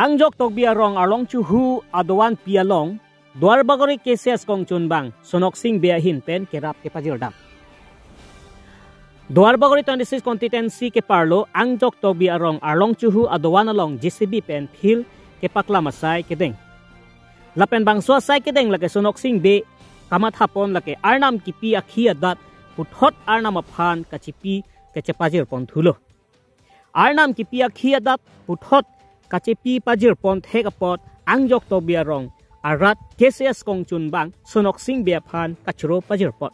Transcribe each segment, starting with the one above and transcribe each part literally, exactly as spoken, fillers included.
Angjok Tokbi arong Arlong Chuhu adovan pi along Duarbagori K C S kongchunbang Sonok Sing Bey ahin pen kerap kepajirdam. Duarbagori twenty-six constituency keparlo Angjok Tokbi arong Arlong Chuhu adovan along J C B pen field kepaklam asai kedeng. Lapen bangso asai kedeng lake Sonok Sing Bey kamathapon lake Arnam kipi akhi adat puthot Arnam aphan kachipi kachepajirpon thulo. Arnam kipi akhi adat puthot kachepi pajirpon thek apot Angjok Tokbi arong arat K C S kongchunbang Sonok Sing Bey aphan kachoro pajirpon.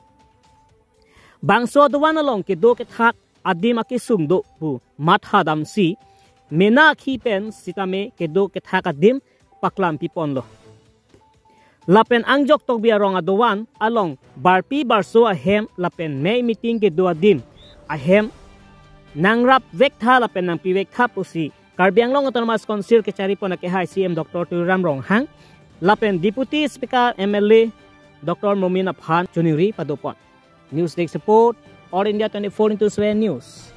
Bangso adovan along kedo kethak adim akesung do pu mathadamsi mena akhi pen sitame kedo kethak adim paklampiponlo. Lapen Angjok Tokbi arong adovan along barpi barso ahem lapen mei meeting kedo adim ahem nangrapvektha lapen nangpivektha pusi Karbi Anglong Autonomous Council kecharipon akehai C M Doctor Tuliram Ronghang lapen Deputy Speaker M L A Doctor Momin aphan choningri padopon. News Desk Report, All India twenty-four into seven News.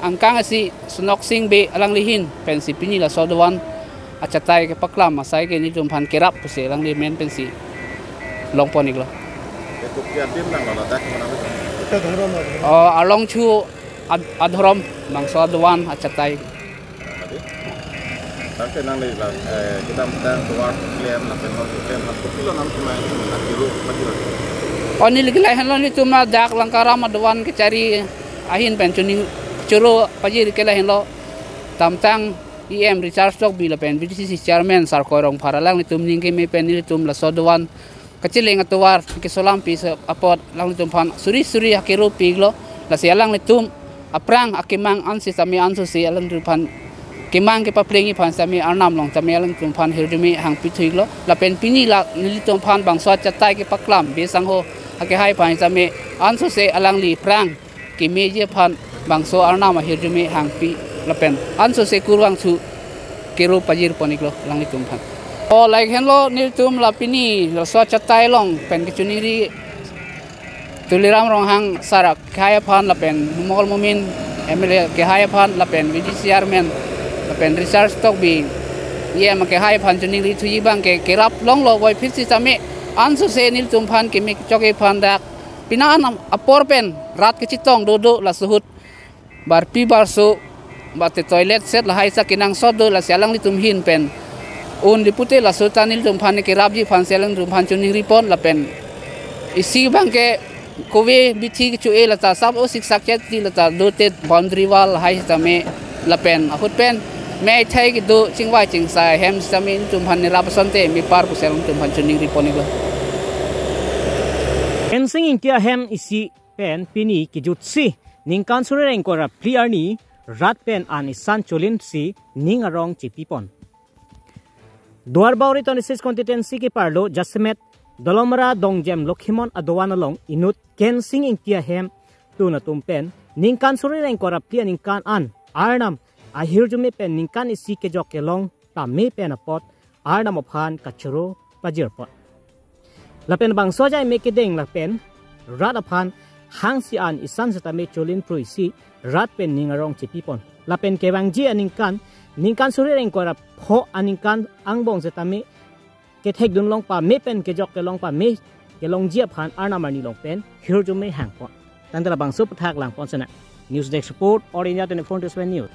Angkang isi Sonok Sing Bey alangli ahin pensi pini laso adovan achatai kepaklam asai ke nelitum aphan kerap pusi alangli amen pensi longpon-iklo. Itu ki adim nanglo ladak mana? Kita dhorom lo. Oh, Arlong Chuhu ad-, adhorom bangso adovan achatai. Tangte nangli la, eh, kedamtang tovar klem lapen non klem la kopilo nangtum ahin pen kachoro pajir? Oh, neli ke lahenlo, nelitum ladak Langkaram adovan kechari ahin pen choning choro pajir ke lahenlo. Damtang E M Richard Tokbi lapen V D C C Chairman Sarkoi Rongphar alanglitum ning keme pen nelitum laso adovan kacheleng atovar keso lampi se apot alanglitum aphan suri suri akero pi-iklo. Lasi alanglitum aphrang akemang an sitame ansose alanglitum aphan kemang kepaplengji aphan sitame Arnam along sitame alanglitum aphan hirjume hangpi thu-iklo. Lapen pini la nelitum aphan bangso achatai kepaklam Bey Sangho akehai aphan sitame ansose alangli aphrang kemeji aphan bangso Arnam ahirjume hangpi lapen ansose kurvangthu kero pajirpon-iklo alanglitum aphan. O, lahenlo nelitum la pini laso achatai along pen kechoningri Tuliram Ronghang sir akehai aphan lapen Numal Momin M L A akehai aphan lapen V D C Chairman lapen Richard Tokbi E M akehai aphan choningri thuji abang ke kerap longlo, puvoiphit sitame ansose nelitum aphan keme kechokji aphan dak pini an apor pen rat kechetong dodo, laso ahut barpi barso mate toilet set lahai sa kenangsot do, lasi alanglitum ahin pen un di pute laso ta nelitum aphan kerapji aphansi alanglitum aphan choningripon lapen isi abang ke kove bithi kecho-e lata sap o siksak chet ti lata dote boundary wall lahai sitame lapen ahut pen mei thai kedo chingvai chingsai ahem sitame nelitum aphan nerap asonte mepar pusi alanglitum aphan choningripon-iklo. Kensing Ingti ahem isi pen pini kejutsi ningkan suri ingkoi ra phli arni rat pen an isan cholinsi ning arong chepipon. Duarbagori twenty-six constituency keparlo jasemet Dolamara Dongjem Lokhimon adovan along inut Kensing Ingti ahem tun atum pen ningkan suri ingkoi ra phli aningkan an Arnam ahirjume pen ningkan isi kejok kelong tame pen apot Arnam aphan kachoro pajirpon. Lapen bangso ajai me kedeng lapen rat aphan hangsi an isan sitame cholin pruisi rat pen ning arong chepipon. Lapen kevangji aningkan, ningkan suri ingkoi ra pho aningkan angbong sitame kethekdun long pame pen kejok kelong pame kelongji aphan Arnam arni along pen hirjume hangpon. Tangte labangso aputhak langpon sena. News Desk Report, All India twenty-four into seven News.